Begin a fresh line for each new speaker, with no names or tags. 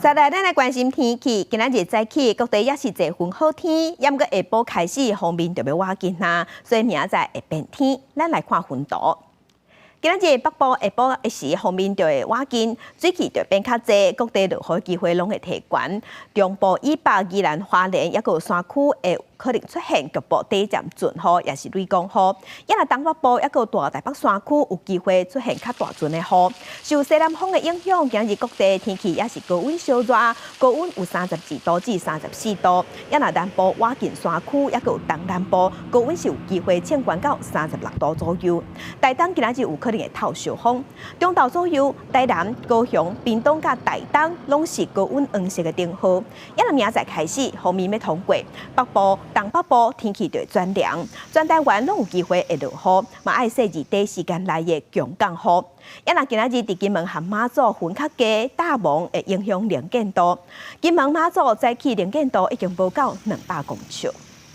再來，咱來關心天氣。今仔日早起，各地也是濟雲好天，毋過下晡開始，鋒面就欲倚近啦，所以明仔載會變天。咱來看雲圖。今仔日北部下晡的時，鋒面就會倚近，水汽就變較濟，各地落雨機會攏會提懸。中部以北、宜蘭花蓮抑閣有山區會可能出現局部短暫陣雨，抑是雷公雨。抑若東北部抑閣有大台北山區有機會出現較大陣的雨。受西南風的影響，今日各地天氣也是高溫燒熱，高溫有32度至34度。抑若南部倚近山區，抑閣有東南部高溫是有機會衝懸到36度左右。台東今仔日有可能會透小風，中晝左右，台南、高雄、屏東佮台東攏是高溫黃色的燈號。抑若明仔載開始，鋒面欲通過，北部、東北部天氣就會轉涼，全台灣攏有機會會落雨，嘛愛細緻短時間內的強降雨。抑若今仔日佇金門和馬祖雲較低，大霧會影響能見度。金門馬祖早起能見度已經無夠200公尺。